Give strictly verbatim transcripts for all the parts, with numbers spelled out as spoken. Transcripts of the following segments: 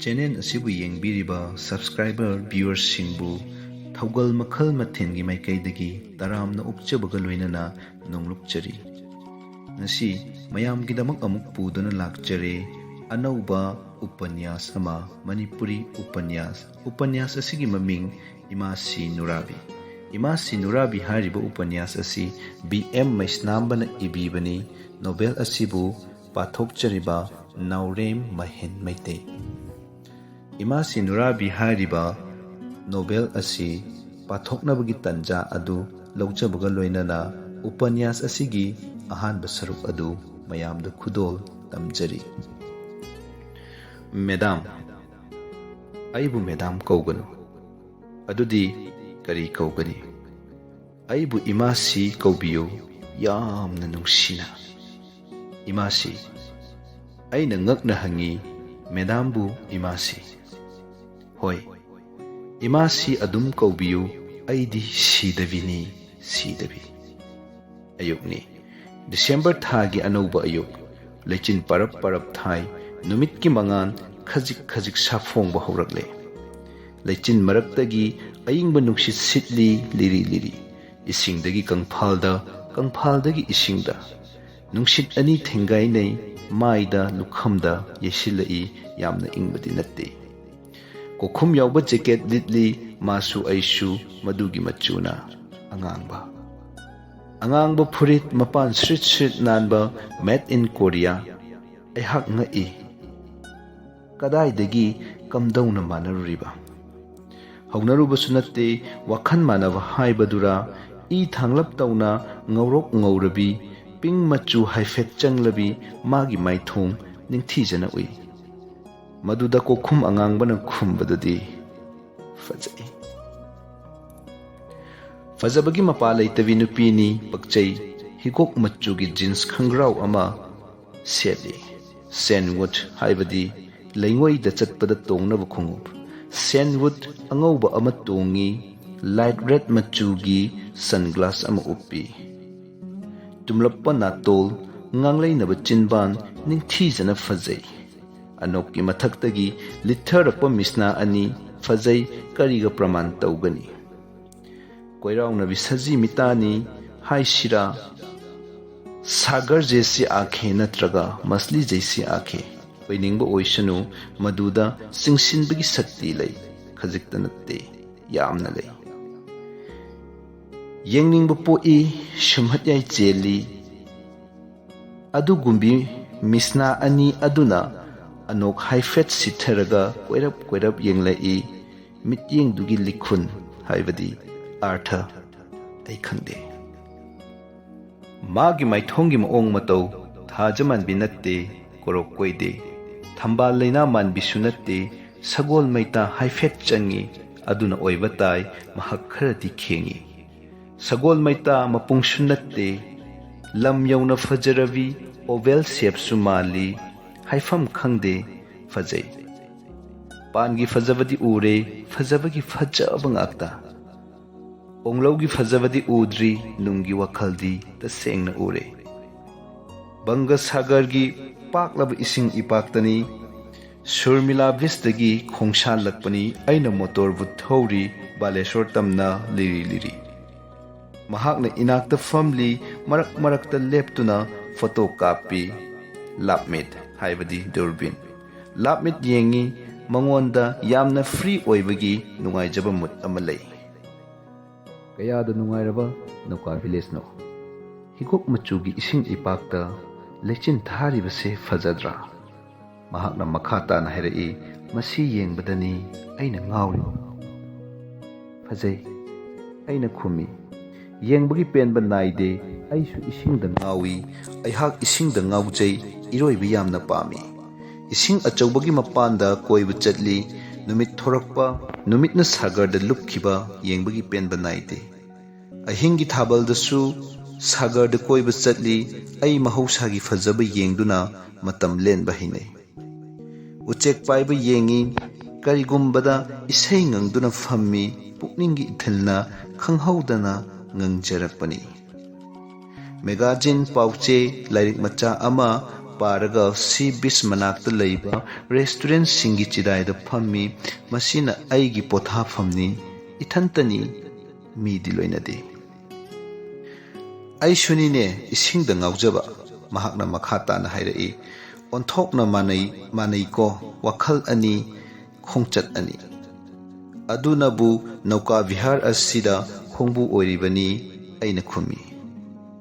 Channel ꯑꯁꯤꯕꯨ ꯌꯦꯡꯕꯤꯔꯤꯕ subscriber viewersꯁꯤꯡꯕꯨ ꯊꯧꯒꯜ ꯃꯈꯜ ꯃꯊꯦꯜꯒꯤ ꯃꯥꯏꯀꯩꯗꯒꯤ ꯇꯔꯥꯝꯅ ꯑꯣꯛꯆꯕꯒ ꯂꯣꯏꯅꯅ ꯅꯣꯡꯂꯨꯛꯆꯔꯤ꯫ ꯉꯁꯤ ꯃꯌꯥꯝꯒꯤꯗꯃꯛ ꯑꯃꯨꯛ ꯄꯨꯗꯨꯅ ꯂꯥꯛꯆꯔꯦ ꯑꯅꯧꯕ ꯎꯄꯟꯌꯥꯁ ꯑꯃ, ꯃꯅꯤꯄꯨꯔꯤ ꯎꯄꯟꯌꯥꯁ꯫ ꯎꯄꯟꯌꯥꯁ ꯑꯁꯤꯒꯤ ꯃꯃꯤꯡ ꯏꯃꯥꯁꯤ ꯅꯨꯔꯥꯕꯤ꯫ ꯏꯃꯥꯁꯤ ꯅꯨꯔꯥꯕꯤ ꯍꯥꯏꯔꯤꯕ ꯎꯄꯟꯌꯥꯁ ꯑꯁꯤ ꯕꯤ ꯑꯦꯝ ꯃꯩꯁꯅꯥꯝꯕꯅ ꯏꯕꯤꯕꯅꯤ꯫ ꯅꯣꯕꯦꯜ ꯑꯁꯤꯕꯨ ꯄꯥꯊꯣꯛꯆꯔꯤꯕ ꯅꯥꯎꯔꯦꯝ ꯃꯍꯦꯟ ꯃꯩꯇꯩ꯫ ꯏꯃꯥꯁꯤ ꯅꯨꯔꯥꯕꯤ ꯍꯥꯏꯔꯤꯕ ꯅꯣꯕꯦꯜ ꯑꯁꯤ ꯄꯥꯊꯣꯛꯅꯕꯒꯤ ꯇꯟꯖꯥ ꯑꯗꯨ ꯂꯧꯖꯕꯒ ꯂꯣꯏꯅꯅ ꯎꯄꯟꯌꯥꯁ ꯑꯁꯤꯒꯤ ꯑꯍꯥꯟꯕ ꯁꯔꯨꯛ ꯑꯗꯨ ꯃꯌꯥꯝꯗ ꯈꯨꯗꯣꯜ ꯇꯝꯖꯔꯤ꯫ ꯃꯦꯗꯥꯝ, ꯑꯩꯕꯨ ꯃꯦꯗꯥꯝ ꯀꯧꯒꯅꯨ꯫ ꯑꯗꯨꯗꯤ ꯀꯔꯤ ꯀꯧꯒꯅꯤ? ꯑꯩꯕꯨ ꯏꯃꯥꯁꯤ ꯀꯧꯕꯤꯌꯨ, ꯌꯥꯝꯅ ꯅꯨꯡꯁꯤꯅ꯫ ꯏꯃꯥꯁꯤ꯫ ꯑꯩꯅ ꯉꯛꯅ ꯍꯪꯉꯤ, "ꯃꯦꯗꯥꯝꯕꯨ ꯏꯃꯥꯁꯤ?" "ꯍꯣꯏ, ꯏꯃꯥꯁꯤ ꯑꯗꯨꯝ ꯀꯧꯕꯤꯌꯨ, ꯑꯩꯗꯤ ꯁꯤꯗꯕꯤꯅꯤ, ꯁꯤꯗꯕꯤ"꯫ ꯑꯌꯨꯛꯅꯤ꯫ ꯗꯤꯁꯦꯝꯕꯔ ꯊꯥꯒꯤ ꯑꯅꯧꯕ ꯑꯌꯨꯛ꯫ ꯂꯩꯆꯤꯟ ꯄꯔꯞ ꯄꯔꯞ ꯊꯥꯏ꯫ ꯅꯨꯃꯤꯠꯀꯤ ꯃꯉꯥꯜ ꯈꯖꯤꯛ ꯈꯖꯤꯛ ꯁꯥꯐꯣꯡꯕ ꯍꯧꯔꯛꯂꯦ꯫ ꯂꯩꯆꯤꯟ ꯃꯔꯛꯇꯒꯤ ꯑꯏꯪꯕ ꯅꯨꯡꯁꯤꯠ ꯁꯤꯠꯂꯤ, ꯂꯤꯔꯤ ꯂꯤꯔꯤ꯫ ꯏꯁꯤꯡꯗꯒꯤ ꯀꯪꯐꯥꯜꯗ, ꯀꯪꯐꯥꯜꯗꯒꯤ ꯏꯁꯤꯡꯗ꯫ ꯅꯨꯡꯁꯤꯠ ꯑꯅꯤ ꯊꯦꯡꯒꯥꯏꯅꯩ, ꯃꯥꯏꯗ, ꯂꯨꯈꯝꯗ ꯌꯩꯁꯤꯜꯂꯛꯏ, ꯌꯥꯝꯅ ꯏꯪꯕꯗꯤ ꯅꯠꯇꯦ꯫ ꯀꯣꯛꯈꯨꯝ ꯌꯥꯎꯕ ꯖꯦꯀꯦꯠ ꯂꯤꯠꯂꯤ, ꯃꯥꯁꯨ ꯑꯩꯁꯨ ꯃꯗꯨꯒꯤ ꯃꯆꯨꯅ ꯑꯉꯥꯡꯕ꯫ ꯑꯉꯥꯡꯕ ꯐꯨꯔꯤꯠ, ꯃꯄꯥꯟ ꯁ꯭ꯔꯤꯠ ꯁ꯭ꯔꯤꯠ ꯅꯥꯟꯕ, made in Korea꯫ ꯑꯩꯍꯥꯛ ꯉꯛꯏ꯫ ꯀꯗꯥꯏꯗꯒꯤ ꯀꯝꯗꯧꯅ ꯃꯥꯟꯅꯔꯨꯔꯤꯕ? ꯍꯧꯅꯔꯨꯕꯁꯨ ꯅꯠꯇꯦ, ꯋꯥꯈꯜ ꯃꯥꯟꯅꯕ ꯍꯥꯏꯕꯗꯨꯔꯥ? ꯏ ꯊꯥꯡꯂꯞ ꯇꯧꯅ ꯉꯧꯔꯣꯛ ꯉꯧꯔꯕꯤ, ꯄꯤꯡ ꯃꯆꯨ ꯍꯥꯏꯐꯦꯠ ꯆꯪꯂꯕꯤ ꯃꯥꯒꯤ ꯃꯥꯏꯊꯣꯡ ꯅꯤꯡꯊꯤꯖꯅ ꯎꯏ꯫ ꯃꯗꯨꯗ ꯀꯣꯛꯈꯨꯝ ꯑꯉꯥꯡꯕꯅ ꯈꯨꯝꯕꯗꯨꯗꯤ, "ꯐꯖꯩ"꯫ ꯐꯖꯕꯒꯤ ꯃꯄꯥ ꯂꯩꯇꯕꯤ ꯅꯨꯄꯤꯅꯤ, ꯄꯛꯆꯩ꯫ ꯍꯤꯒꯣꯛ ꯃꯆꯨꯒꯤ ꯖꯤꯟꯁ ꯈꯪꯒ꯭ꯔꯥꯎ ꯑꯃ ꯁꯦꯠꯂꯤ꯫ ꯁꯦꯟꯋꯨꯠ ꯍꯥꯏꯕꯗꯤ ꯂꯩꯉꯣꯏꯗ ꯆꯠꯄꯗ ꯇꯣꯡꯅꯕ ꯈꯣꯡꯎꯞ꯫ ꯁꯦꯟꯋꯨꯠ ꯑꯉꯧꯕ ꯑꯃ ꯇꯣꯡꯉꯤ, ꯂꯥꯏꯠ ꯔꯦꯗ ꯃꯆꯨꯒꯤ ꯁꯟꯒ꯭ꯂꯥꯁ ꯑꯃ ꯎꯞꯄꯤ꯫ ꯇꯨꯝꯂꯞꯄ ꯅꯥꯇꯣꯜ, ꯉꯥꯡꯂꯩꯅꯕ ꯆꯤꯟꯕꯥꯟ ꯅꯤꯡꯊꯤꯖꯅ ꯐꯖꯩ꯫ ꯑꯅꯣꯛꯀꯤ ꯃꯊꯛꯇꯒꯤ ꯂꯤꯠꯊꯔꯛꯄ ꯃꯤꯁꯅꯥ ꯑꯅꯤ ꯐꯖꯩ, ꯀꯔꯤꯒ ꯄ꯭ꯔꯃꯥꯟ ꯇꯧꯒꯅꯤ? ꯀꯣꯏꯔꯥꯎꯅꯕꯤ ꯁꯖꯤ ꯃꯤꯇꯥꯅꯤ ꯍꯥꯏꯁꯤꯔꯥ? ꯁꯥꯒꯔ ꯖꯦꯁꯤ ꯑꯥꯈꯦ ꯅꯠꯇ꯭ꯔꯒ ꯃꯁꯂꯤ ꯖꯦꯁꯤ ꯑꯥꯈꯦ ꯑꯣꯏꯅꯤꯡꯕ ꯑꯣꯏꯁꯅꯨ, ꯃꯗꯨꯗ ꯆꯤꯡꯁꯤꯟꯕꯒꯤ ꯁꯛꯇꯤ ꯂꯩ, ꯈꯖꯤꯛꯇ ꯅꯠꯇꯦ, ꯌꯥꯝꯅ ꯂꯩ꯫ ꯌꯦꯡꯅꯤꯡꯕ ꯄꯣꯛꯏ, ꯁꯨꯝꯍꯠ ꯌꯥꯏ ꯆꯦꯜꯂꯤ꯫ ꯑꯗꯨꯒꯨꯝꯕꯤ ꯃꯤꯁꯅꯥ ꯑꯅꯤ ꯑꯗꯨꯅ ꯑꯅꯣꯛ ꯍꯥꯏꯐꯦꯠ ꯁꯤꯠꯊꯔꯒ ꯀꯣꯏꯔꯞ ꯀꯣꯏꯔꯞ ꯌꯦꯡꯂꯛꯏ꯫ ꯃꯤꯠꯌꯦꯡꯗꯨꯒꯤ ꯂꯤꯈꯨꯟ ꯍꯥꯏꯕꯗꯤ ꯑꯥꯔꯊ ꯑꯩ ꯈꯪꯗꯦ꯫ ꯃꯥꯒꯤ ꯃꯥꯏꯊꯣꯡꯒꯤ ꯃꯑꯣꯡ ꯃꯇꯧ ꯊꯥꯖ ꯃꯥꯟꯕꯤ ꯅꯠꯇꯦ, ꯀꯣꯔꯣꯛ ꯀꯣꯏꯗꯦ꯫ ꯊꯝꯕꯥꯜ ꯂꯩꯅꯥ ꯃꯥꯟꯕꯤꯁꯨ ꯅꯠꯇꯦ, ꯁꯒꯣꯜ ꯃꯩꯇꯥ ꯍꯥꯏꯐꯦꯠ ꯆꯪꯉꯤ, ꯑꯗꯨꯅ ꯑꯣꯏꯕ ꯇꯥꯏ, ꯃꯍꯥꯛ ꯈꯔꯗꯤ ꯈꯦꯡꯉꯤ꯫ ꯁꯒꯣꯜ ꯃꯩꯇꯥ ꯃꯄꯨꯡꯁꯨ ꯅꯠꯇꯦ, ꯂꯝ ꯌꯧꯅ ꯐꯖꯔꯕꯤ, ꯑꯣꯚꯦꯜ ꯁꯦꯞꯁꯨ ꯃꯥꯜꯂꯤ, ꯍꯥꯏꯐꯝ ꯈꯪꯗꯦ, ꯐꯖꯩ꯫ ꯄꯥꯟꯒꯤ ꯐꯖꯕꯗꯤ ꯎꯔꯦ, ꯐꯖꯕꯒꯤ ꯐꯖꯕ ꯉꯥꯛꯇ꯫ ꯑꯣꯡꯂꯧꯒꯤ ꯐꯖꯕꯗꯤ ꯎꯗ꯭ꯔꯤ, ꯅꯨꯡꯒꯤ ꯋꯥꯈꯜꯗꯤ ꯇꯁꯦꯡꯅ ꯎꯔꯦ꯫ ꯕꯪꯒ ꯁꯥꯒꯔꯒꯤ ꯄꯥꯛꯂꯕ ꯏꯁꯤꯡ ꯏꯄꯥꯛꯇꯅꯤ꯫ ꯁꯨꯔꯃꯤꯂꯥ ꯕꯤꯁꯇꯒꯤ ꯈꯣꯡꯁꯥꯜꯂꯛꯄꯅꯤ꯫ ꯑꯩꯅ ꯃꯣꯇꯣꯔ ꯕꯨꯠ ꯊꯧꯔꯤ, ꯕꯥꯂꯦꯁꯣꯔ ꯇꯝꯅ ꯂꯤꯔꯤ ꯂꯤꯔꯤ꯫ ꯃꯍꯥꯛꯅ ꯏꯅꯥꯛꯇ ꯐꯝꯂꯤ, ꯃꯔꯛ ꯃꯔꯛꯇ ꯂꯦꯞꯇꯨꯅ ꯐꯣꯇꯣ ꯀꯥꯞꯄꯤ꯫ ꯂꯥꯞꯃꯤꯠ ꯍꯥꯏꯕꯗꯤ ꯗꯨꯔꯕꯤꯟ꯫ ꯂꯥꯞꯃꯤꯠ ꯌꯦꯡꯉꯤ꯫ ꯃꯉꯣꯟꯗ ꯌꯥꯝꯅ ꯐ꯭ꯔꯤ ꯑꯣꯏꯕꯒꯤ ꯅꯨꯡꯉꯥꯏꯖꯕ ꯃꯨꯠ ꯑꯃ ꯂꯩ꯫ ꯀꯌꯥꯗ ꯅꯨꯡꯉꯥꯏꯔꯕ ꯅꯧꯀꯥ ꯚꯤꯂꯦꯖꯅꯣ! ꯍꯤꯒꯣꯛ ꯃꯆꯨꯒꯤ ꯏꯁꯤꯡ ꯏꯄꯥꯛꯇ ꯂꯩꯆꯤꯟ ꯊꯥꯔꯤꯕꯁꯦ ꯐꯖꯗ꯭ꯔꯥ? ꯃꯍꯥꯛꯅ ꯃꯈꯥ ꯇꯥꯅ ꯍꯥꯏꯔꯛꯏ, "ꯃꯁꯤ ꯌꯦꯡꯕꯗꯅꯤ ꯑꯩꯅ ꯉꯥꯎꯔꯤꯕ꯫" "ꯐꯖꯩ," ꯑꯩꯅ ꯈꯨꯝꯃꯤ꯫ "ꯌꯦꯡꯕꯒꯤ ꯄꯦꯟꯕ ꯅꯥꯏꯗꯦ꯫ ꯑꯩꯁꯨ ꯏꯁꯤꯡꯗ ꯉꯥꯎꯏ꯫ ꯑꯩꯍꯥꯛ ꯏꯁꯤꯡꯗ ꯉꯥꯎꯖꯩ꯫ ꯏꯔꯣꯏꯕ ꯌꯥꯝꯅ ꯄꯥꯝꯃꯤ꯫ ꯏꯁꯤꯡ ꯑꯆꯧꯕꯒꯤ ꯃꯄꯥꯟꯗ ꯀꯣꯏꯕ ꯆꯠꯂꯤ꯫ ꯅꯨꯃꯤꯠ ꯊꯣꯔꯛꯄ, ꯅꯨꯃꯤꯠꯅ ꯁꯥꯒꯔꯗ ꯂꯨꯞꯈꯤꯕ ꯌꯦꯡꯕꯒꯤ ꯄꯦꯟꯕ ꯅꯥꯏꯗꯦ꯫ ꯑꯍꯤꯡꯒꯤ ꯊꯥꯕꯜꯗꯁꯨ ꯁꯥꯒꯔꯗ ꯀꯣꯏꯕ ꯆꯠꯂꯤ꯫ ꯑꯩ ꯃꯍꯧꯁꯥꯒꯤ ꯐꯖꯕ ꯌꯦꯡꯗꯨꯅ ꯃꯇꯝ ꯂꯦꯟꯕ ꯍꯩꯅꯩ꯫ ꯎꯆꯦꯛ ꯄꯥꯏꯕ ꯌꯦꯡꯉꯤ꯫ ꯀꯔꯤꯒꯨꯝꯕꯗ ꯏꯁꯩ ꯉꯪꯗꯨꯅ ꯐꯝꯃꯤ꯫ ꯄꯨꯛꯅꯤꯡꯒꯤ ꯏꯊꯤꯜꯅ ꯈꯪꯍꯧꯗꯅ ꯉꯪꯖꯔꯛꯄꯅꯤ꯫" ꯃꯦꯒꯥꯖꯤꯟ, ꯄꯥꯎꯆꯦ, ꯂꯥꯏꯔꯤꯛ ꯃꯆꯥ ꯑꯃ ꯄꯥꯔꯒ ꯁꯤ ꯕꯤꯆ ꯃꯅꯥꯛꯇ ꯂꯩꯕ ꯔꯦꯁꯇꯨꯔꯦꯟꯠꯁꯤꯡꯒꯤ ꯆꯤꯗꯥꯏꯗ ꯐꯝꯃꯤ꯫ ꯃꯁꯤꯅ ꯑꯩꯒꯤ ꯄꯣꯊꯥꯐꯝꯅꯤ꯫ ꯏꯊꯟꯇꯅꯤ, ꯃꯤꯗꯤ ꯂꯣꯏꯅꯗꯦ꯫ "ꯑꯩꯁꯨꯅꯤꯅꯦ, ꯏꯁꯤꯡꯗ ꯉꯥꯎꯖꯕ", ꯃꯍꯥꯛꯅ ꯃꯈꯥ ꯇꯥꯅ ꯍꯥꯏꯔꯛꯏ꯫ "ꯑꯣꯟꯊꯣꯛꯅ ꯃꯥꯟꯅꯩ, ꯃꯥꯟꯅꯩꯀꯣ, ꯋꯥꯈꯜ ꯑꯅꯤ, ꯈꯣꯡꯆꯠ ꯑꯅꯤ꯫ ꯑꯗꯨꯅꯕꯨ ꯅꯧꯀꯥ ꯚꯤꯍꯥꯔ ꯑꯁꯤꯗ ꯈꯣꯡꯕꯨ ꯑꯣꯏꯔꯤꯕꯅꯤ", ꯑꯩꯅ ꯈꯨꯝꯃꯤ꯫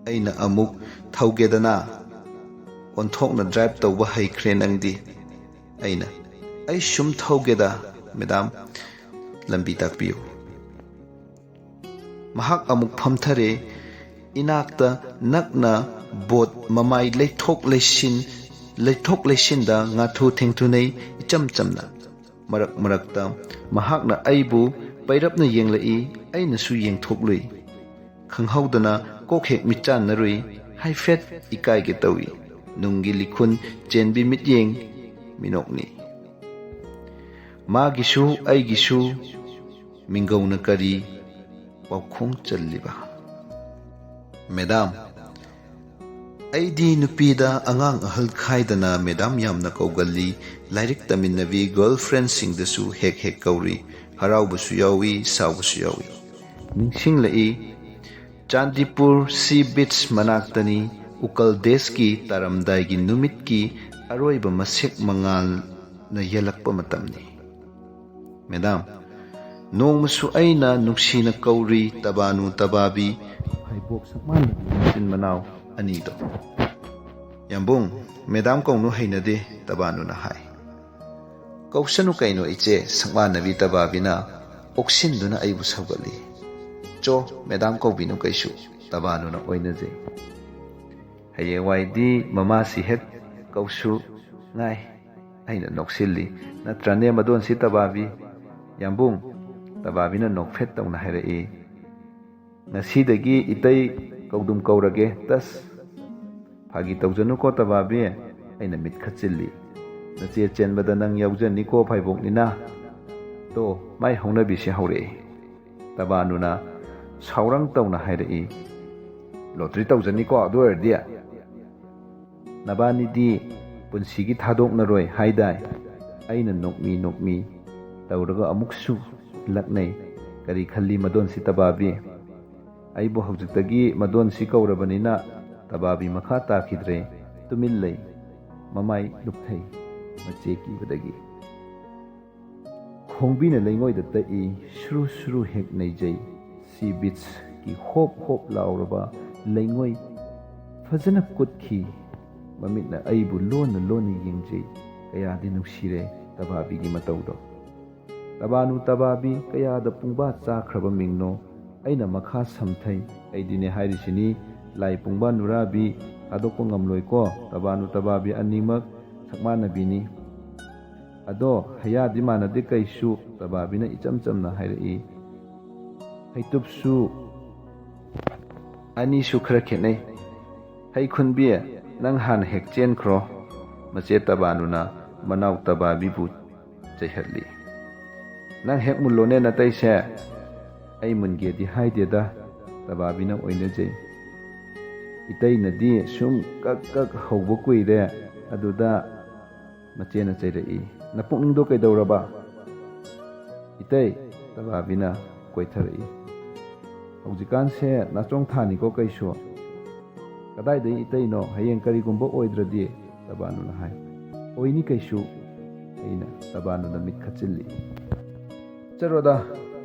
ꯑꯩꯅ ꯑꯃꯨꯛ "ꯊꯧꯒꯦꯗꯅ?" "ꯑꯣꯟꯊꯣꯛꯅ ꯗ꯭ꯔꯥꯏꯚ ꯇꯧꯕ ꯍꯩꯈ꯭ꯔꯦ ꯅꯪꯗꯤ", ꯑꯩꯅ꯫ "ꯑꯩ ꯁꯨꯝ ꯊꯧꯒꯦꯗ, ꯃꯦꯗꯥꯝ, ꯂꯝꯕꯤ ꯇꯥꯛꯄꯤꯌꯨ"꯫ ꯃꯍꯥꯛ ꯑꯃꯨꯛ ꯐꯝꯊꯔꯦ꯫ ꯏꯅꯥꯛꯇ ꯅꯛꯅ ꯕꯣꯠ ꯃꯃꯥꯏ ꯂꯩꯊꯣꯛ ꯂꯩꯁꯤꯟ, ꯂꯩꯊꯣꯛ ꯂꯩꯁꯤꯟꯗ ꯉꯥꯊꯨ ꯊꯦꯡꯊꯨꯅꯩ, ꯏꯆꯝ ꯆꯝꯅ꯫ ꯃꯔꯛ ꯃꯔꯛꯇ ꯃꯍꯥꯛꯅ ꯑꯩꯕꯨ ꯄꯩꯔꯞꯅ ꯌꯦꯡꯂꯛꯏ, ꯑꯩꯅꯁꯨ ꯌꯦꯡꯊꯣꯛꯂꯨꯏ꯫ ꯈꯪꯍꯧꯗꯅ ꯀꯣꯛ ꯍꯦꯛ ꯃꯤꯠꯆꯥꯟꯅꯔꯨꯏ, ꯍꯥꯏꯐꯦꯠ ꯏꯀꯥꯏꯒꯦ ꯇꯧꯏ꯫ ꯅꯨꯡꯒꯤ ꯂꯤꯈꯨꯟ ꯆꯦꯟꯕꯤ ꯃꯤꯠꯌꯦꯡ ꯃꯤꯅꯣꯛꯅꯤ꯫ ꯃꯥꯒꯤꯁꯨ ꯑꯩꯒꯤꯁꯨ ꯃꯤꯡꯒꯧꯅ ꯀꯔꯤ ꯄꯥꯎꯈꯣꯡ ꯆꯜꯂꯤꯕ? ꯃꯦꯗꯥꯝ, ꯑꯩꯗꯤ ꯅꯨꯄꯤꯗ ꯑꯉꯥꯡ ꯑꯍꯜ ꯈꯥꯏꯗꯅ ꯃꯦꯗꯥꯝ ꯌꯥꯝꯅ ꯀꯧꯒꯜꯂꯤ꯫ ꯂꯥꯏꯔꯤꯛ ꯇꯝꯃꯤꯟꯅꯕꯤ ꯒꯔꯜ ꯐ꯭ꯔꯦꯟꯁꯤꯡꯗꯁꯨ ꯍꯦꯛ ꯍꯦꯛ ꯀꯧꯔꯤ꯫ ꯍꯔꯥꯎꯕꯁꯨ ꯌꯥꯎꯏ, ꯁꯥꯎꯕꯁꯨ ꯌꯥꯎꯏ꯫ ꯅꯤꯡꯁꯤꯡꯂꯛꯏ, ꯆꯥꯟꯗꯤꯄꯨꯔ ꯁꯤ ꯕꯤꯆ ꯃꯅꯥꯛꯇꯅꯤ꯫ ꯎꯀꯜ ꯗꯦꯁꯀꯤ ꯇꯥꯔꯝꯗꯥꯏꯒꯤ ꯅꯨꯃꯤꯠꯀꯤ ꯑꯔꯣꯏꯕ ꯃꯁꯦꯛ ꯃꯉꯥꯜꯅ ꯌꯦꯜꯂꯛꯄ ꯃꯇꯝꯅꯤ꯫ ꯃꯦꯗꯥꯝ, ꯅꯣꯡꯃꯁꯨ ꯑꯩꯅ ꯅꯨꯡꯁꯤꯅ ꯀꯧꯔꯤ, "ꯇꯕꯥꯅꯨ, ꯇꯕꯥꯕꯤ", ꯐꯩꯕꯣꯛ ꯁꯛꯃꯥꯟꯅꯕꯤ ꯃꯆꯤꯟ ꯃꯅꯥꯎ ꯑꯅꯤꯗꯣ꯫ "ꯌꯥꯝꯕꯨꯡ, ꯃꯦꯗꯥꯝ ꯀꯧꯅꯨ, ꯍꯩꯅꯗꯦ", ꯇꯕꯥꯅꯨꯅ ꯍꯥꯏ꯫ "ꯀꯧꯁꯅꯨ ꯀꯩꯅꯣ ꯏꯆꯦ", ꯁꯛꯃꯥꯟꯅꯕꯤ ꯇꯕꯥꯕꯤꯅ ꯑꯣꯛꯁꯤꯟꯗꯨꯅ ꯑꯩꯕꯨ ꯁꯧꯒꯠꯂꯤ꯫ "ꯆꯣ, ꯃꯦꯗꯥꯝ ꯀꯧꯕꯤꯅꯨ ꯀꯩꯁꯨ", ꯇꯕꯥꯅꯨꯅ ꯑꯣꯏꯅꯖꯩ꯫ "ꯍꯌꯦꯡꯋꯥꯏꯗꯤ ꯃꯃꯥꯁꯤ ꯍꯦꯛ ꯀꯧꯁꯨ ꯉꯥꯏ", ꯑꯩꯅ ꯅꯣꯛꯁꯤꯜꯂꯤ꯫ "ꯅꯠꯇ꯭ꯔꯅꯦ ꯃꯗꯣꯟꯁꯤ ꯇꯕꯥꯕꯤ?" "ꯌꯥꯝꯕꯨꯡ", ꯇꯕꯥꯕꯤꯅ ꯅꯣꯛꯐꯦꯠ ꯇꯧꯅ ꯍꯥꯏꯔꯛꯏ꯫ "ꯉꯁꯤꯗꯒꯤ ꯏꯇꯩ ꯀꯧꯗꯨꯝ ꯀꯧꯔꯒꯦ, ꯇꯁ"꯫ "ꯐꯥꯒꯤ ꯇꯧꯖꯅꯨꯀꯣ ꯇꯕꯥꯕꯤ", ꯑꯩꯅ ꯃꯤꯠ ꯈꯠꯆꯤꯜꯂꯤ꯫ "ꯅꯆꯦ ꯆꯦꯟꯕꯗ ꯅꯪ ꯌꯥꯎꯖꯅꯤꯀꯣ ꯐꯥꯏꯕꯣꯛꯅꯤꯅ꯫ ꯇꯣ, ꯃꯥꯏ ꯍꯧꯅꯕꯤꯁꯦ ꯍꯧꯔꯛꯑꯦ"꯫ ꯇꯕꯥꯅꯨꯅ ꯁꯥꯎꯔꯪ ꯇꯧꯅ ꯍꯥꯏꯔꯛꯏ꯫ "ꯂꯣꯇ꯭ꯔꯤ ꯇꯧꯖꯅꯤꯀꯣ ꯑꯗꯨ ꯑꯣꯏꯔꯗꯤ"꯫ "ꯅꯕꯥꯅꯤꯗꯤ ꯄꯨꯟꯁꯤꯒꯤ ꯊꯥꯗꯣꯛꯅꯔꯣꯏ ꯍꯥꯏꯗꯥꯏ?" ꯑꯩꯅ ꯅꯣꯛꯃꯤ ꯅꯣꯛꯃꯤ ꯇꯧꯔꯒ ꯑꯃꯨꯛꯁꯨ ꯂꯛꯅꯩ꯫ "ꯀꯔꯤ ꯈꯜꯂꯤ ꯃꯗꯣꯟꯁꯤ ꯇꯕꯥꯕꯤ?" ꯑꯩꯕꯨ ꯍꯧꯖꯤꯛꯇꯒꯤ ꯃꯗꯣꯟꯁꯤ ꯀꯧꯔꯕꯅꯤꯅ ꯇꯕꯥꯕꯤ ꯃꯈꯥ ꯇꯥꯈꯤꯗ꯭ꯔꯦ꯫ ꯇꯨꯃꯤꯟ ꯂꯩ꯫ ꯃꯃꯥꯏ ꯂꯨꯞꯊꯩ꯫ ꯃꯆꯦ ꯀꯤꯕꯗꯒꯤ꯫ ꯈꯣꯡꯕꯤꯅ ꯂꯩꯉꯣꯏꯗ ꯇꯛꯏ꯫ ꯁꯨꯔꯨ ꯁꯨꯔꯨ ꯍꯦꯛ ꯅꯩꯖꯩ꯫ ꯁꯤ ꯕꯤꯠꯁꯀꯤ ꯍꯣꯞ ꯍꯣꯞ ꯂꯥꯎꯔꯕ ꯂꯩꯉꯣꯏ ꯐꯖꯅ ꯀꯨꯠꯈꯤ꯫ ꯃꯃꯤꯠꯅ ꯑꯩꯕꯨ ꯂꯣꯟꯅ ꯂꯣꯟꯅ ꯌꯦꯡꯖꯩ꯫ ꯀꯌꯥꯗꯤ ꯅꯨꯡꯁꯤꯔꯦ ꯇꯕꯥꯕꯤꯒꯤ ꯃꯇꯧꯗꯣ꯫ "ꯇꯕꯥꯅꯨ ꯇꯕꯥꯕꯤ ꯀꯌꯥꯗ ꯄꯨꯡꯕꯥ ꯆꯥꯈ꯭ꯔꯕ ꯃꯤꯡꯅꯣ?" ꯑꯩꯅ ꯃꯈꯥ ꯁꯝꯊꯩ꯫ "ꯑꯩꯗꯤꯅꯦ ꯍꯥꯏꯔꯤꯁꯤꯅꯤ, ꯂꯥꯏ ꯄꯨꯡꯕꯥ ꯅꯨꯔꯥꯕꯤ ꯊꯥꯗꯣꯛꯄ ꯉꯝꯂꯣꯏꯀꯣ꯫ ꯇꯕꯥꯅꯨ ꯇꯕꯥꯕꯤ ꯑꯅꯤꯃꯛ ꯁꯛꯃꯥꯟꯅꯕꯤꯅꯤ꯫ ꯑꯗꯣ ꯍꯌꯥꯗꯤ ꯃꯥꯟꯅꯗꯦ ꯀꯩꯁꯨ", ꯇꯕꯥꯕꯤꯅ ꯏꯆꯝ ꯆꯝꯅ ꯍꯥꯏꯔꯛꯏ꯫ "ꯍꯩꯇꯨꯞꯁꯨ ꯑꯅꯤꯁꯨ ꯈꯔ ꯈꯦꯠꯅꯩ꯫ ꯍꯩ ꯈꯨꯟꯕꯤ, ꯅꯪ ꯍꯥꯟꯅ ꯍꯦꯛ ꯆꯦꯟꯈ꯭ꯔꯣ", ꯃꯆꯦ ꯇꯕꯥꯅꯨꯅ ꯃꯅꯥꯎ ꯇꯕꯥꯕꯤꯕꯨ ꯆꯩꯍꯠꯂꯤ꯫ "ꯅꯪ ꯍꯦꯛ ꯃꯨꯜꯂꯣꯅꯦ ꯅꯇꯩꯁꯦ"꯫ "ꯑꯩ ꯃꯨꯟꯒꯦꯗꯤ ꯍꯥꯏꯗꯦꯗ", ꯇꯕꯥꯕꯤꯅ ꯑꯣꯏꯅꯖꯩ꯫ "ꯏꯇꯩꯅꯗꯤ ꯁꯨꯝ ꯀꯛ ꯀꯛ ꯍꯧꯕ ꯀꯨꯏꯔꯦ, ꯑꯗꯨꯗ", ꯃꯆꯦꯅ ꯆꯩꯔꯛꯏ꯫ "ꯅꯄꯨꯛꯅꯤꯡꯗꯣ ꯀꯩꯗꯧꯔꯕ?" "ꯏꯇꯩ", ꯇꯕꯥꯕꯤꯅ ꯀꯣꯏꯊꯔꯛꯏ꯫ "ꯍꯧꯖꯤꯛꯀꯥꯟꯁꯦ ꯅꯥꯆꯣꯡ ꯊꯥꯅꯤꯀꯣ ꯀꯩꯁꯨ?" "ꯀꯗꯥꯏꯗꯩ ꯏꯇꯩꯅꯣ? ꯍꯌꯦꯡ ꯀꯔꯤꯒꯨꯝꯕ ꯑꯣꯏꯗ꯭ꯔꯗꯤ?" ꯇꯕꯥꯅꯨꯅ ꯍꯥꯏ꯫ "ꯑꯣꯏꯅꯤ ꯀꯩꯁꯨ", ꯑꯩꯅ ꯇꯕꯥꯅꯨꯗ ꯃꯤꯠ ꯈꯠꯆꯤꯜꯂꯤ꯫ "ꯆꯠꯔꯣꯗ,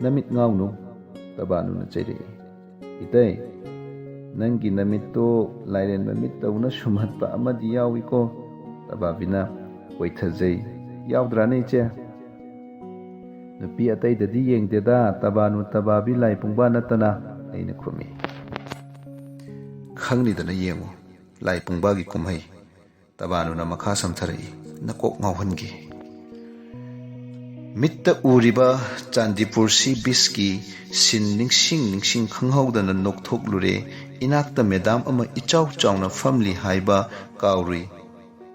ꯅꯃꯤꯠ ꯉꯥꯎꯅꯨ", ꯇꯕꯥꯅꯨꯅ ꯆꯩꯔꯛꯏ꯫ "ꯏꯇꯩ, ꯅꯪꯒꯤ ꯅꯃꯤꯠꯇꯣ ꯂꯥꯏꯔꯦꯟ ꯃꯃꯤꯠ ꯇꯧꯅ ꯁꯨꯝꯍꯠꯄ ꯑꯃꯗꯤ ꯌꯥꯎꯏꯀꯣ", ꯇꯕꯥꯕꯤꯅ ꯀꯣꯏꯊꯖꯩ꯫ "ꯌꯥꯎꯗ꯭ꯔꯥꯅꯦ ꯏꯆꯦ?" "ꯅꯨꯄꯤ ꯑꯇꯩꯗꯗꯤ ꯌꯦꯡꯗꯦꯗ, ꯇꯕꯥꯅꯨ ꯇꯕꯥꯕꯤ ꯂꯥꯏ ꯄꯨꯡꯕꯥ ꯅꯠꯇꯅ", ꯑꯩꯅ ꯈꯨꯝꯃꯤ꯫ "ꯈꯪꯅꯤꯗꯅ ꯌꯦꯡꯉꯨ, ꯂꯥꯏ ꯄꯨꯡꯕꯥꯒꯤ ꯀꯨꯝꯍꯩ", ꯇꯕꯥꯅꯨꯅ ꯃꯈꯥ ꯁꯝꯊꯔꯛꯏ꯫ "ꯅꯀꯣꯛ ꯉꯥꯎꯍꯟꯒꯦ꯫ ꯃꯤꯠꯇ ꯎꯔꯤꯕ ꯆꯥꯟꯗꯤꯄꯨꯔ ꯁꯤ ꯕꯤꯁꯀꯤ ꯁꯤꯟ ꯅꯤꯡꯁꯤꯡ ꯅꯤꯡꯁꯤꯡ ꯈꯪꯍꯧꯗꯅ ꯅꯣꯛꯊꯣꯛꯂꯨꯔꯦ꯫ ꯏꯅꯥꯛꯇ ꯃꯦꯗꯥꯝ ꯑꯃ ꯏꯆꯥꯎ ꯆꯥꯎꯅ ꯐꯝꯂꯤ ꯍꯥꯏꯕ ꯀꯥꯎꯔꯨꯏ꯫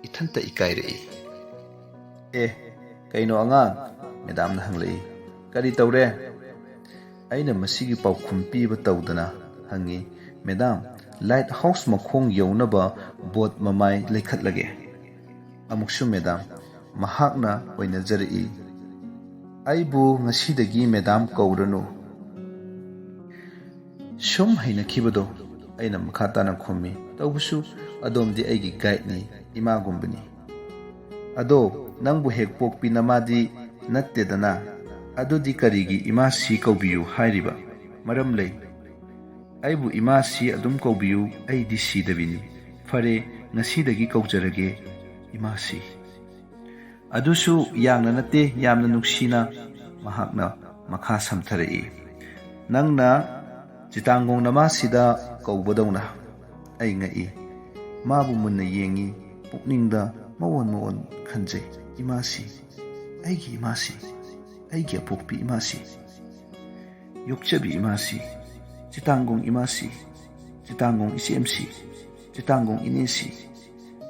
ꯏꯊꯟꯇ ꯏꯀꯥꯏꯔꯛꯏ꯫" "ꯑꯦ, ꯀꯩꯅꯣ ꯑꯉꯥꯡ?" ꯃꯦꯗꯥꯝꯅ ꯍꯪꯂꯛꯏ꯫ "ꯀꯔꯤ ꯇꯧꯔꯦ?" ꯑꯩꯅ ꯃꯁꯤꯒꯤ ꯄꯥꯎꯈꯨꯝ ꯄꯤꯕ ꯇꯧꯗꯅ ꯍꯪꯉꯤ꯫ "ꯃꯦꯗꯥꯝ, ꯂꯥꯏꯠ ꯍꯥꯎꯁ ꯃꯈꯣꯡ ꯌꯧꯅꯕ ꯕꯣꯠ ꯃꯃꯥꯏ ꯂꯩꯈꯠꯂꯒꯦ꯫ ꯑꯃꯨꯛꯁꯨ ꯃꯦꯗꯥꯝ, ꯃꯍꯥꯛꯅ ꯑꯣꯏꯅꯖꯔꯛꯏ꯫ ꯑꯩꯕꯨ ꯉꯁꯤꯗꯒꯤ ꯃꯦꯗꯥꯝ ꯀꯧꯔꯅꯨ꯫ ꯁꯨꯝ ꯍꯩꯅꯈꯤꯕꯗꯣ ꯑꯩꯅ ꯃꯈꯥ ꯇꯥꯅ ꯈꯨꯝꯃꯤ, ꯇꯧꯕꯁꯨ ꯑꯗꯣꯝꯗꯤ ꯑꯩꯒꯤ ꯒꯥꯏꯗꯅꯤ, ꯏꯃꯥꯒꯨꯝꯕꯅꯤ꯫ ꯑꯗꯣ ꯅꯪꯕꯨ ꯍꯦꯛ ꯄꯣꯛꯄꯤ ꯅꯃꯥꯗꯤ ꯅꯠꯇꯦꯗꯅ, ꯑꯗꯨꯗꯤ ꯀꯔꯤꯒꯤ ꯏꯃꯥꯁꯤ ꯀꯧꯕꯤꯌꯨ ꯍꯥꯏꯔꯤꯕ? ꯃꯔꯝ ꯂꯩ꯫ ꯑꯩꯕꯨ ꯏꯃꯥꯁꯤ ꯑꯗꯨꯝ ꯀꯧꯕꯤꯌꯨ, ꯑꯩꯗꯤ ꯁꯤꯗꯕꯤꯅꯤ꯫ ꯐꯔꯦ, ꯉꯁꯤꯗꯒꯤ ꯀꯧꯖꯔꯒꯦ ꯏꯃꯥꯁꯤ꯫ ꯑꯗꯨꯁꯨ ꯌꯥꯡꯅ ꯅꯠꯇꯦ, ꯌꯥꯝꯅ ꯅꯨꯡꯁꯤꯅ꯫ ꯃꯍꯥꯛꯅ ꯃꯈꯥ ꯁꯝꯊꯔꯛꯏ, ꯅꯪꯅ ꯆꯤꯇꯥꯡꯒꯣꯡ ꯅꯃꯥꯁꯤꯗ ꯀꯧꯕꯗꯧꯅ꯫ ꯑꯩ ꯉꯛꯏ꯫ ꯃꯥꯕꯨ ꯃꯨꯟꯅ ꯌꯦꯡꯉꯤ, ꯄꯨꯛꯅꯤꯡꯗ ꯃꯑꯣꯟ ꯃꯑꯣꯟ ꯈꯟꯖꯩ꯫ ꯏꯃꯥꯁꯤ, ꯑꯩꯒꯤ ꯏꯃꯥꯁꯤ, ꯑꯩꯒꯤ ꯑꯄꯣꯛꯄꯤ ꯏꯃꯥꯁꯤ, ꯌꯣꯛꯆꯕꯤ ꯏꯃꯥꯁꯤ, ꯆꯤꯇꯥꯡꯒꯣꯡ ꯏꯃꯥꯁꯤ, ꯆꯤꯇꯥꯡꯒꯣꯡ ꯏꯆꯦꯝꯁꯤ, ꯆꯤꯇꯥꯡꯒꯣꯡ ꯏꯅꯦꯁꯤ,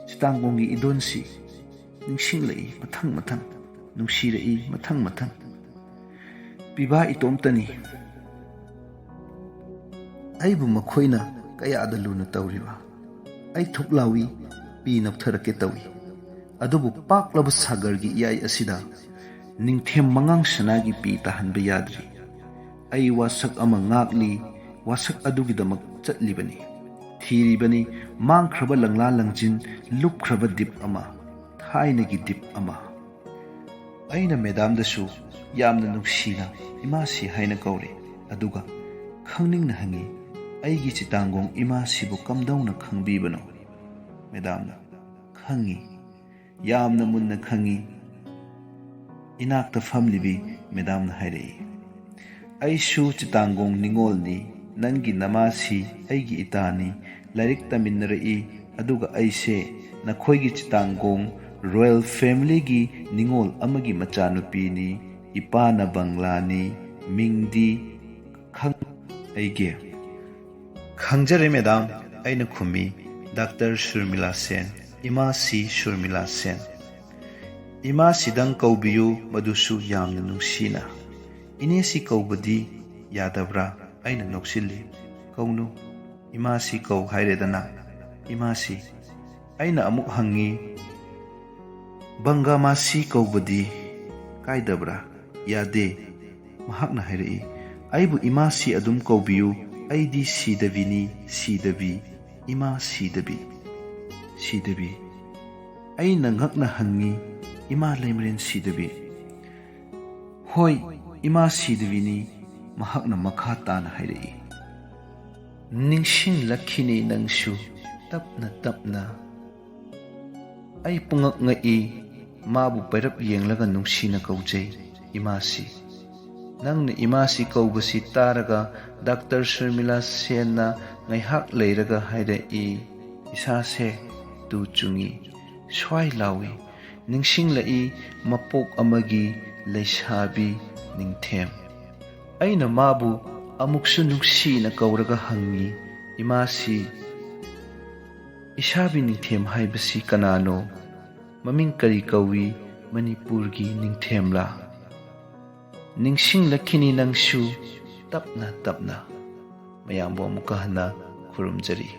ꯆꯤꯇꯥꯡꯒꯣꯡꯒꯤ ꯏꯗꯣꯟꯁꯤ꯫ ꯅꯤꯡꯁꯤꯡꯂꯛꯏ ꯃꯊꯪ ꯃꯊꯪ, ꯅꯨꯡꯁꯤꯔꯛꯏ ꯃꯊꯪ ꯃꯊꯪ꯫ ꯄꯤꯕꯥ ꯏꯇꯣꯝꯇꯅꯤ꯫ ꯑꯩꯕꯨ ꯃꯈꯣꯏꯅ ꯀꯌꯥꯗ ꯂꯨꯅ ꯇꯧꯔꯤꯕ꯫ ꯑꯩ ꯊꯨꯞ ꯂꯥꯎꯏ, ꯄꯤ ꯅꯞꯊꯔꯛꯀꯦ ꯇꯧꯏ꯫ ꯑꯗꯨꯕꯨ ꯄꯥꯛꯂꯕ ꯁꯥꯒꯔꯒꯤ ꯏꯌꯥꯏ ꯑꯁꯤꯗ ꯅꯤꯡꯊꯦꯝ ꯃꯉꯥꯡ ꯁꯅꯥꯒꯤ ꯄꯤ ꯇꯥꯍꯟꯕ ꯌꯥꯗ꯭ꯔꯤ꯫ ꯑꯩ ꯋꯥꯁꯛ ꯑꯃ ꯉꯥꯛꯂꯤ, ꯋꯥꯁꯛ ꯑꯗꯨꯒꯤꯗꯃꯛ ꯆꯠꯂꯤꯕꯅꯤ, ꯊꯤꯔꯤꯕꯅꯤ, ꯃꯥꯡꯈ꯭ꯔꯕ ꯂꯪꯂꯥ ꯂꯪꯖꯤꯟ, ꯂꯨꯞꯈ꯭ꯔꯕ ꯗꯤꯞ ꯑꯃ, ꯊꯥꯏꯅꯒꯤ ꯗꯤꯞ ꯑꯃ꯫ ꯑꯩꯅ ꯃꯦꯗꯥꯝꯗꯁꯨ ꯌꯥꯝꯅ ꯅꯨꯡꯁꯤꯅ ꯏꯃꯥꯁꯤ ꯍꯥꯏꯅ ꯀꯧꯔꯤ, ꯑꯗꯨꯒ ꯈꯪꯅꯤꯡꯅ ꯍꯪꯉꯤ, "ꯑꯩꯒꯤ ꯆꯤꯇꯥꯡꯒꯣꯡ ꯏꯃꯥꯁꯤꯕꯨ ꯀꯝꯗꯧꯅ ꯈꯪꯕꯤꯕꯅꯣ?" ꯃꯦꯗꯥꯝꯅ, "ꯈꯪꯉꯤ, ꯌꯥꯝꯅ ꯃꯨꯟꯅ ꯈꯪꯉꯤ"꯫ ꯏꯅꯥꯛꯇ ꯐꯝꯂꯤꯕꯤ ꯃꯦꯗꯥꯝꯅ ꯍꯥꯏꯔꯛꯏ, "ꯑꯩꯁꯨ ꯆꯤꯇꯥꯡꯒꯣꯡ ꯅꯤꯉꯣꯜꯅꯤ, ꯅꯪꯒꯤ ꯅꯃꯥꯁꯤ ꯑꯩꯒꯤ ꯏꯇꯥꯅꯤ, ꯂꯥꯏꯔꯤꯛ ꯇꯝꯃꯤꯟꯅꯔꯛꯏ, ꯑꯗꯨꯒ ꯑꯩꯁꯦ ꯅꯈꯣꯏꯒꯤ ꯆꯤꯇꯥꯡꯒꯣꯡ ꯔꯣꯌꯦꯜ ꯐꯦꯃꯤꯂꯤꯒꯤ ꯅꯤꯉꯣꯜ ꯑꯃꯒꯤ ꯃꯆꯥꯅꯨꯄꯤꯅꯤ, ꯏꯄꯥꯅ ꯕꯪꯂꯥꯅꯤ, ꯃꯤꯡꯗꯤ ꯈꯪ-" ꯑꯩꯒꯤ ꯈꯪꯖꯔꯦ ꯃꯦꯗꯥꯝ, ꯑꯩꯅ ꯈꯨꯝꯃꯤ, "ꯗꯥꯛꯇꯔ ꯁꯨꯔꯃꯤꯂꯥ ꯁꯦꯟ, ꯏꯃꯥꯁꯤ ꯁꯨꯔꯃꯤꯂꯥ ꯁꯦꯟ"꯫ "ꯏꯃꯥꯁꯤꯗꯪ ꯀꯧꯕꯤꯌꯨ, ꯃꯗꯨꯁꯨ ꯌꯥꯝꯅ ꯅꯨꯡꯁꯤꯅ꯫ ꯏꯅꯦꯁꯤ ꯀꯧꯕꯗꯤ ꯌꯥꯗꯕ꯭ꯔꯥ?" ꯑꯩꯅ ꯅꯣꯛꯁꯤꯜꯂꯤ꯫ "ꯀꯧꯅꯨ"꯫ ꯏꯃꯥꯁꯤ ꯀꯧ ꯍꯥꯏꯔꯦꯗꯅ꯫ ꯏꯃꯥꯁꯤ꯫ ꯑꯩꯅ ꯑꯃꯨꯛ ꯍꯪꯉꯤ, "ꯕꯪꯒꯥꯃꯥꯁꯤ ꯀꯧꯕꯗꯤ ꯀꯥꯏꯗꯕ꯭ꯔꯥ?" "ꯌꯥꯗꯦ꯫" ꯃꯍꯥꯛꯅ ꯍꯥꯏꯔꯛꯏ, "ꯑꯩꯕꯨ ꯏꯃꯥꯁꯤ ꯑꯗꯨꯝ ꯀꯧꯕꯤꯌꯨ, ꯑꯩꯗꯤ ꯁꯤꯗꯕꯤꯅꯤ, ꯁꯤꯗꯕꯤ, ꯏꯃꯥ ꯁꯤꯗꯕꯤ, ꯁꯤꯗꯕꯤ꯫" ꯑꯩꯅ ꯉꯛꯅ ꯍꯪꯉꯤ, "ꯏꯃꯥ ꯂꯩꯃꯔꯦꯟ ꯁꯤꯗꯕꯤ?" "ꯍꯣꯏ, ꯏꯃꯥ ꯁꯤꯗꯕꯤꯅꯤ꯫" ꯃꯍꯥꯛꯅ ꯃꯈꯥ ꯇꯥꯅ ꯍꯥꯏꯔꯛꯏ, "ꯅꯤꯡꯁꯤꯡꯂꯛꯈꯤꯅꯤ ꯅꯪꯁꯨ ꯇꯞꯅ ꯇꯞꯅ꯫" ꯑꯩ ꯄꯨꯡꯉꯛ ꯉꯛꯏ, ꯃꯥꯕꯨ ꯄꯩꯔꯞ ꯌꯦꯡꯂꯒ ꯅꯨꯡꯁꯤꯅ ꯀꯧꯖꯩ, "ꯏꯃꯥꯁꯤ꯫" ꯅꯪꯅ ꯏꯃꯥꯁꯤ ꯀꯧꯕꯁꯤ ꯇꯥꯔꯒ ꯗꯥꯛꯇꯔ ꯁꯔꯃꯤꯂꯥ ꯁꯦꯟꯅ ꯉꯥꯏꯍꯥꯛ ꯂꯩꯔꯒ ꯍꯥꯏꯔꯛꯏ, ꯏꯁꯥꯁꯦ ꯇꯨ ꯆꯨꯡꯏ, ꯁ꯭ꯋꯥꯏ ꯂꯥꯎꯏ, ꯅꯤꯡꯁꯤꯡꯂꯛꯏ ꯃꯄꯣꯛ ꯑꯃꯒꯤ ꯂꯩꯁꯥꯕꯤ ꯅꯤꯡꯊꯦꯝ꯫ ꯑꯩꯅ ꯃꯥꯕꯨ ꯑꯃꯨꯛꯁꯨ ꯅꯨꯡꯁꯤꯅ ꯀꯧꯔꯒ ꯍꯪꯉꯤ, "ꯏꯃꯥꯁꯤ, ꯏꯁꯥꯕꯤ ꯅꯤꯡꯊꯦꯝ ꯍꯥꯏꯕꯁꯤ ꯀꯅꯥꯅꯣ? ꯃꯃꯤꯡ ꯀꯔꯤ ꯀꯧꯏ? ꯃꯅꯤꯄꯨꯔꯒꯤ ꯅꯤꯡꯊꯦꯝꯂꯥ?" ꯅꯤꯡꯁꯤꯡꯂꯛꯈꯤꯅꯤ ꯅꯪꯁꯨ ꯇꯞꯅ ꯇꯞꯅ꯫ ꯃꯌꯥꯝꯕꯨ ꯑꯃꯨꯛꯀ ꯍꯟꯅ ꯈꯨꯔꯨꯝꯖꯔꯤ꯫